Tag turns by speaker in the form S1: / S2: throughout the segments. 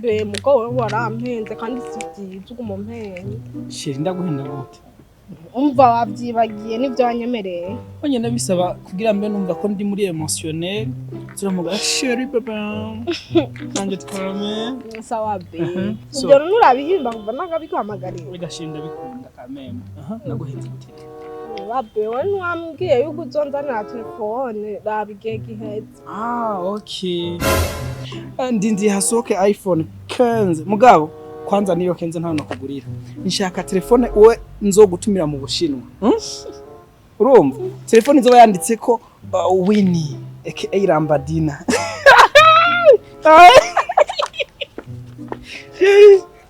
S1: Be mugo wewe warampenze kandi si vyiza uguma umpenze.
S2: Chéri, ndaguhenda gute?
S1: Umva, wavyibagiye n'ivyo wanyemereye.
S2: Onyene bisaba kugira mbe numva ko ndi muri émotionnel. Turamuga chéri, bébé. Nanje twame.
S1: Sawa be.
S2: So-
S1: Ivyo rero nurabihimba kuva nagabiguhamagariye.
S2: Ega chéri, ndabikunda kameme. Aha, naguhenze gute?
S1: Babe, we ntiwambwiye yuko uzonzanira telefone? Raba igihe giheze.
S2: Ah, okay. Ndindiye hasohoke iPhone 15. Mugabo, kwanza niyo 15 nta no kugurira. Nshaka telefone uwe nzogutumira mu Bushinwa. Urumva? Telefone izoba yanditseko Winnie aka Rambadina.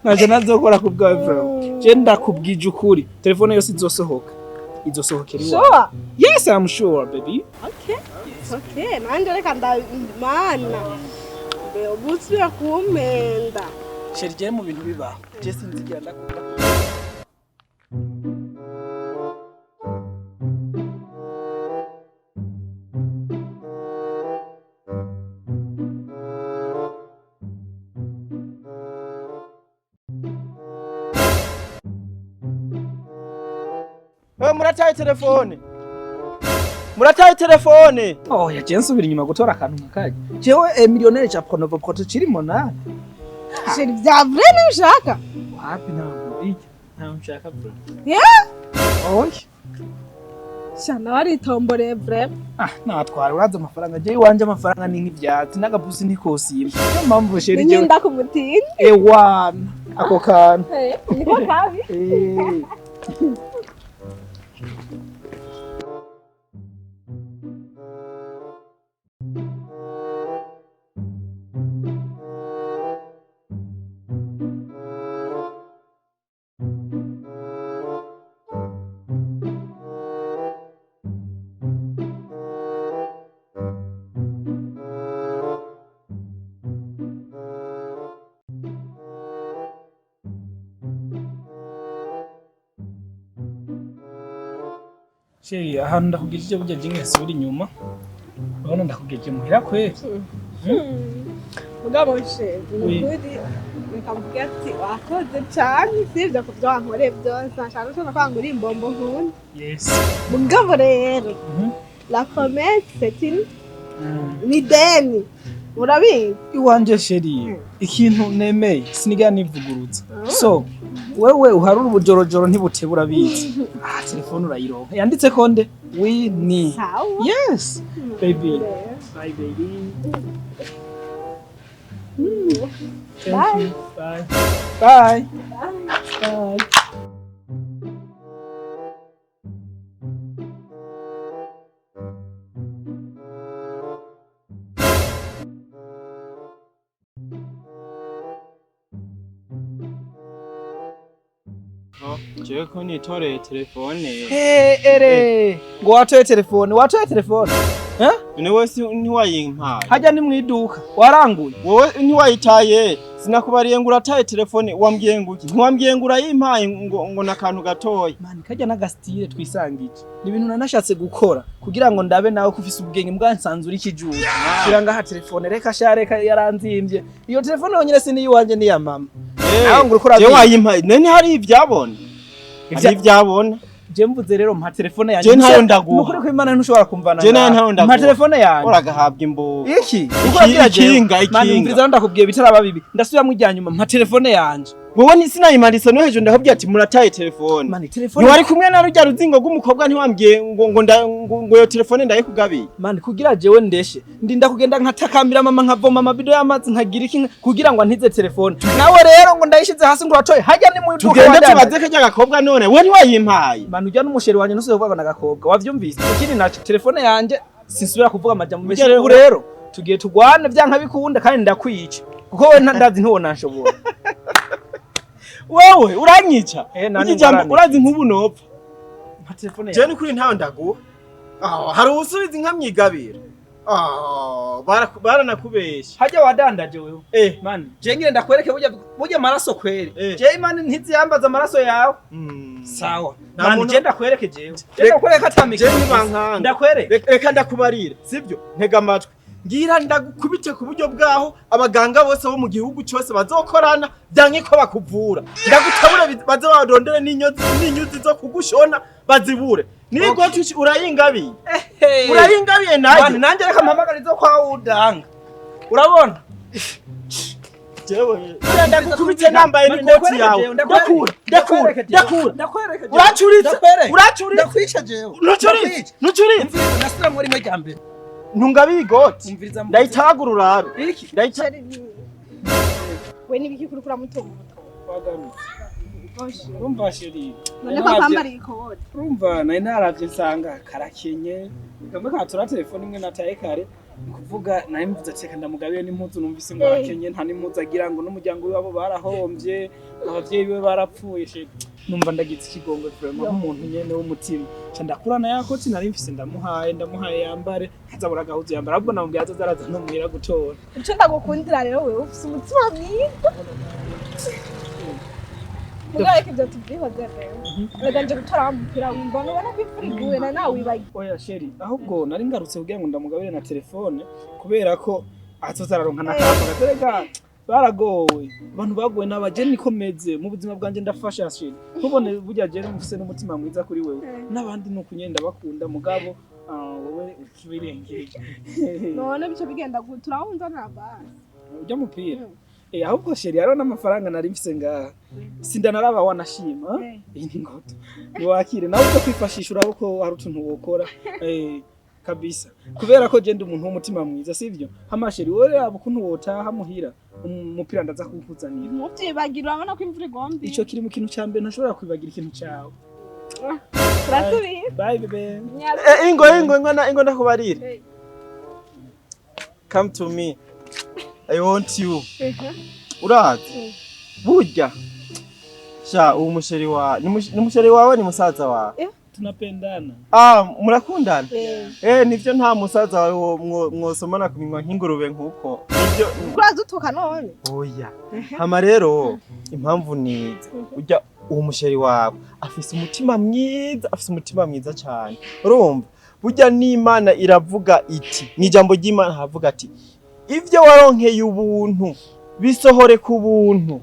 S2: Naje nazokora ku bwawe bro. Je ndakubwije ukuri. Telefone yose izosohoka, izosohokera iwawe.
S1: Sure?
S2: Yes, I'm sure, baby.
S1: Okay, okay, nanje reka ndamana be ubu usubira kumpenda.
S2: Chéri, je mu bintu bibaho. Je sinzigira ndakunda.
S3: Wewe murataye telefone. Murataye telefone.
S2: Oh, yaje nsubira inyuma gutora akantu nkakaje. Jewe millionnaire cha Pronovo Proto chiri monana.
S1: Chéri, vya vrai ntushaka?
S2: Wapi, ntabwo iki. Ntabwo nshaka bro.
S1: Yeah?
S2: Oya.
S1: Sha, nawe aritomboreye vrai.
S2: Ah, natwara uraza amafaranga, je iwanje amafaranga ni nk'ivyatsi n'agapusi ntikosimba. Niyo mpamvu chéri jewe
S1: Ninda kumutinya.
S2: Ewana ako kantu.
S1: Niko kabi.
S2: Eh. Chéri, ahantu ndakugejeje burya jinge nsubira inyuma. Urabona ndakugejeje muhira kweli.
S1: Mugabo chéri,
S2: Oui.
S1: nukuri reka mvuge ati wakoze cane, sivyo kuvyo wankoreye vyose nshaka ushobora kwanga uri imbombo nkunda.
S2: Yes.
S1: Mugabo rero, la promesse c'est une ni deni, urabizi.
S2: Iwanje chéri, ikintu nemeye sinigera nivugurutsa. So wewe uharura ubujorojoro ntibutebe, urabizi. Ah, telefone urayironka yanditse ko nde? Winnie.
S1: Sawa.
S2: Yes baby, bye baby. Thank
S1: Bye.
S2: you. Bye bye bye.
S3: Jewe ko nitoreye telefone.
S2: Hey, ere ngo watoye telefone, watoye telefone, eh?
S3: None wewe si ntiwayimpaye?
S2: Hajya ni mwiduka waranguye.
S3: Wowe ntiwayitaye? Sinakubariye ngo urataye telefone? Wambwiye ngo iki? Ntiwambwiye ngo urayimpaye ngo nakantu gatoya?
S2: Mani, kajya n'agastyle twisangije ni ibintu nanashatse gukora kugira ngo ndabe nawe ko ufise ubwenge mbwa nsanzwe uri ikijuju. Shira ngaha telefone, reka sha, reka, yaranzimvye iyo telefone yonyene, si niyiwanje, ni iya mama. Nawe ngo uriko
S3: Jewe
S2: urabizi.
S3: wayimpaye none hari ivyabona? Hari ivyabona?
S2: Je mvuze rero mpa telefone yanjye.
S3: Je ntayo ndaguha.
S2: Nukuri ko Imana ntushobora kumvana
S3: Je nayo
S2: ngaha.
S3: ntayo ndaguha.
S2: Mpa telefone yanjye.
S3: Uragahabwa imbuga.
S2: Iki Uko uragira jewe?
S3: Ikinga,
S2: Mani,
S3: ikinga.
S2: umviriza, ndakubwiye bitaraba bibi, ndasubiramwo ijya nyuma, mpa telefone yanje.
S3: Wowe sinayimanitse no hejuru, ndakubwiye ati murataye telefone.
S2: Mani, telefone.
S3: Ntiwari kumwe na rurya ruzingo rw'umukobwa? Ntiwambwiye ngo iyo telefone ndayikugabiye?
S2: Mani, kugira jewe ndeshe ndinda kugenda nkatakambira mama, nkavoma amabido y'amazi, nkagira iki kugira ngo antize telefone. Nawe rero ngo ndayishize hasi, ngo uratoye hajya ni mu iduka
S3: Tugende
S2: wadandaje.
S3: tubaze karya gakobwa. None we ntiwayimpaye?
S2: Mani, ujya n'umuchéri wanje, ntusibe kuvuga ngo nagakobwa, wavyumvise? Ikindi naco, telefone yanje sinsubira kuvuga amajambo menshi.
S3: Burya rero-
S2: Ubu rero tugiye tugwane vyanka bikunda kandi ndakwica kuko we ndazi ntiwonanshobora.
S3: Wewe uranyica.
S2: Eh, nani
S3: Burya ijambo
S2: ngorane.
S3: urazi nk'ubu nopfa.
S2: Mpa telefone
S3: Je
S2: yanje.
S3: ni kuri ntawe ndaguha. Ah, hari uwusubiza inka mwigabira. Ah, baranakubeshya.
S2: Hajya wadandaje wewe.
S3: Eh.
S2: Mani, je ngire ndakwereke burya burya amaraso kweri.
S3: Eh.
S2: Je imani ntiziyambaza amaraso yawe. Sawa.
S3: Nta
S2: Mani,
S3: muntu-
S2: je ndakwereke jewe. Je ndakwereke atamika.
S3: Je ntibankanga.
S2: Ndakwereke.
S3: Reka ndakubarira, sibyo? Ntega amatwi. Ngira ndagukubite ku buryo bwaho abaganga bose bo mu gihugu cyose bazokorana byanke ko bakuvura. Ndagutabure, baze barondere n'inyuzi zo kugushona bazibure. N'igoti urayingabiye. Urayingabiye
S2: Mani,
S3: nayo.
S2: nanjye reka mpamagara izo kwa udanga, urabona.
S3: Jewe ndagukubite nambaye n'ikoti yawe. Ndakura, ndakura, ndakura.
S2: Ndakwereka.
S3: Uracuritse, uracuritse.
S2: Ndakwica jewe.
S3: Ntucuritse, ntucuritse.
S2: Umviriza, ndasubira rimwe rya mbere.
S3: Ntungabiye igoti.
S2: Umviriza.
S3: Ndayitagura urabe.
S2: Iki?
S3: Ndayita.
S1: We n'ibiki kuri kuramutunga?
S2: Wagarutse, urumva chéri.
S1: None ko kwambara ikoti?
S2: Urumva nari naravye nsanga karakenye, kamwe katura telefone imwe nataye kare. Ni kuvuga nari mvuze ati reka ndamugabiye n'impuzu, numvise ngo arakenye, nta n'impuzu agira, ngo n'umuryango wabo barahomvye, abavyeyi biwe barapfuye. Chéri, numva ndagize ikigongwe vraiment, nk'umuntu nyene w'umutima. Ca ndakurana ya koti nari mfise, ndamuhaye yambare, ntazabura agahuzu yambara. Ahubwo namubwiye azoza araza no muhira gutora.
S1: Ico ndagukundira rero, wewe ufise umutima mwiza. Mugabo reka ivyo tuvyihoze rero. Reka nje gutora wa mupira w'imbona, ubona ko imvura iguye na nawe wibagiwe.
S2: Oya chéri, ahubwo nari ngarutse kugira ngo ndamugabire na telefone, kubera ko azoza araronka n'akantu gatereka. Baragowe abantu bagowe n'abaje, niko meze mu buzima bwanje, ndafasha chéri. Ntubone burya je mfise n'umutima mwiza kuri wewe n'abandi, nuko nyene ndabakunda. Mugabo wowe ukibirengeye.
S1: None bico bigenda gute? Urawumva nta basi?
S2: Ujya mupira. Ahubwo chéri, hariho n'amafaranga nari mfise ngaha, sindanaraba wanashima. Iyi ni ngoto, niwakire nawe uzo kwifashisha, uraba ko hari utuntu wokora kabisa, kubera ko je ndi umuntu w'umutima mwiza, sivyo? Hama chéri, wowe raba ukuntu wotaha muhira, umupira ndaza kuwukuzanira.
S1: Ntuvyibagire, urabona ko imvura igomba.
S2: Ico kiri mu kintu ca mbere ntashobora kwibagira, ikintu cawe.
S1: Turasubiye.
S2: Bye bébé.
S3: Eh, ingo, ingo, ingo, ingo ndakubarira. Come to me. I want you. Urazi? Burya. Sha, uwo muchéri wa ni muchéri wawe, ni musaza wawe?
S2: Tunapendana.
S3: Ah, murakundana? Eh, nivyo, nta musaza wawe mwosomana ku minwa nk'ingurube nkuko. Nivyo.
S1: Uraza utuka none.
S3: Oya. Hama rero impamvu nize. Urya uwo muchéri wawe afise umutima mwiza, afise umutima mwiza cyane. Urumva? Burya n'Imana iravuga iti, ni ijambo ry'Imana havuga ati: "Ivyo waronkeye ubuntu bisohore ku buntu."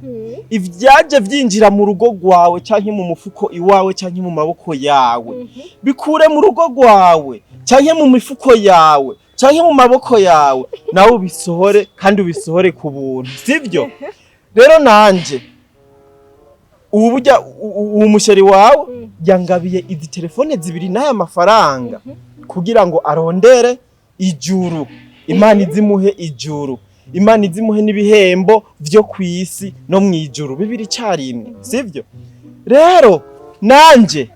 S3: Ivyaje vyinjira mu rugo rwawe canke mu mufuko iwawe canke mu maboko yawe, bikure mu rugo rwawe canke mu mifuko yawe canke mu maboko yawe, nawe ubisohore kandi ubisohore ku buntu, sivyo? Rero nanje ubu burya uwo muchéri wawe yangabiye izi telefone zibiri n'aya mafaranga kugira ngo arondere ijuru. Imana izimuhe ijuru, Imana izimuhe n'ibihembo vyo kw'isi no mw'ijuru bibiri icarimwe, sivyo? Rero nanje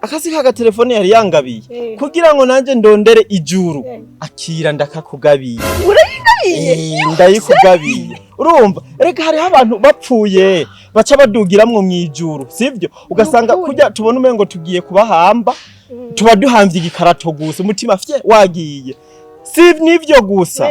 S3: akasi k'agatelefone yari yangabiye kugira ngo nanje ndondere ijuru, akira ndakakugabiye.
S1: Urayingabiye?
S3: Ndayikugabiye. Urumva reka hariho abantu bapfuye baca badugiramwo mw'ijuru, sivyo? Ugasanga
S1: Nukuri.
S3: kurya tubona umengo tugiye kubahamba, tuba duhamvye igikarato gusa, umutima fye wagiye. Si nivyo gusa,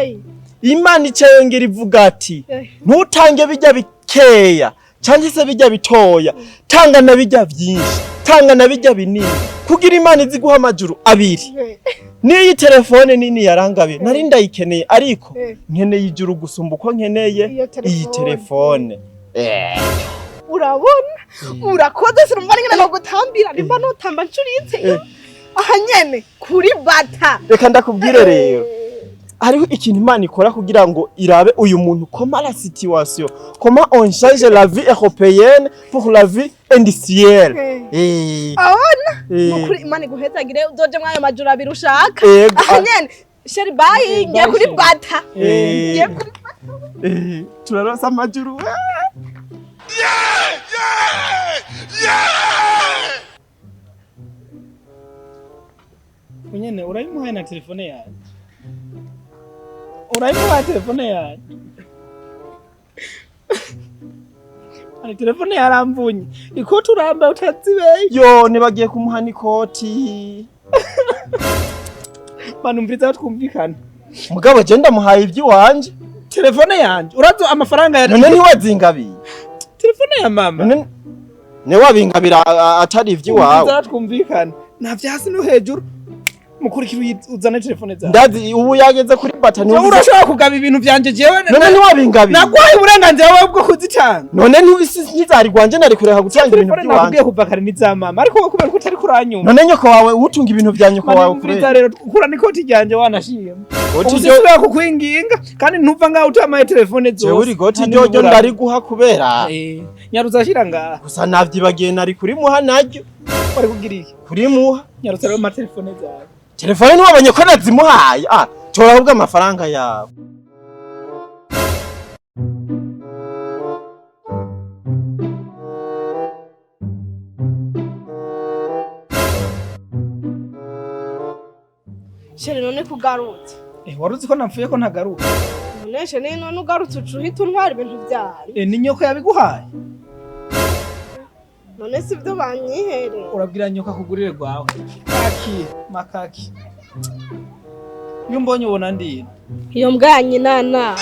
S3: Imana ica yongera ivuga ati: "Ntutange bijya bikeya canke se bijya bitoya, tanga na bijya vyinshi, tanga na bijya binini," kugira Imana izi guha amajuru abiri. N'iyi telefone nini yarangabiye nari ndayikeneye, ariko nkeneye ijuru gusumba uko nkeneye
S1: Iyo
S3: iyi
S1: telefone.
S3: telefone.
S1: Urabona, urakoze. Sinumva n'ingene nogutambira, nimba notamba ncuritse aha nyene kuri bata.
S3: Reka ndakubwire rero, hariho ikintu Imana ikora kugira ngo irabe uyu muntu, comment la situation, comment on change la vie européenne pour la vie industrielle.
S1: Abona nukuri Imana iguhezagire, uzoje mwayo majuru abiri ushaka.
S3: Ego.
S1: Aha nyene chéri, bye, ngiye kuri
S2: Bye, chéri.
S1: bata. Ngiye kuri
S3: Turarosa amajuru.
S2: Nyene urayimuhaye na telefone yanjye, urayimuhaye telefone yanjye. Ari telefone yaramvunye, ikoti urambaye utazibeye.
S3: Yo, nibagiye kumuha n'ikoti.
S2: Manumviriza aho twumvikana.
S3: Mugabo je ndamuhaye iby'iwanje.
S2: Telefone yanjye, urazi amafaranga ya
S3: None ntiwazingabiye?
S2: Telefone ya mama.
S3: None ne wabingabira atari iby'iwawe?
S2: Umviriza aho twumvikana, nta vyasi no hejuru. Mukurikira uzane telefone zawe.
S3: Ndazi ubu yageze kuri bata.
S2: Jewe urashobora kugaba ibintu vyanje jewe?
S3: None ntiwabingabiye?
S2: Naguhaye uburenganzira bwawe bwo kuzitanga.
S3: None ntizari rwanje? Nari kureka gutanga ibintu
S2: Telefone
S3: by'iwanje?
S2: nakubwiye kuva kare ni za mama, ariko wowe kubera ko utari kuranyuma.
S3: None nyoko wawe, utunga ibintu vya nyoko wawe?
S2: Umviriza rero, kura n'ikoti ryanje wanashiyemo.
S3: Goti
S2: Ubu
S3: ryo
S2: sisubira kukwinginga kandi ntuva ngaho utamaye telefone zose.
S3: Jewe uri goti
S2: Nta
S3: ryoryo
S2: n'ibura.
S3: ndariguha kubera
S2: Eh, nyaruza ashira ngaha.
S3: gusa navyibagiye, nari kurimuha naryo.
S2: Wari kugira iki?
S3: Kurimuha.
S2: Nyaruza rero amatelefone zawe.
S3: Telefone ntiwabonye ko nazimuhaye? Ah, tora ahubwo amafaranga yawe.
S1: Chéri, none kugarutse?
S2: Eh, wari uzi ko napfuye ko ntagaruka?
S1: None chéri, none ugarutse uca uhita untwara ibintu byawe?
S2: Eh, ni nyoko yabiguhaye.
S1: None si byo banyihereye?
S2: Urabwira nyoka kugurire rwawe kaki makaki. Iyo umbonye ubona ndira.
S1: Iyo mbwa ya nyina na.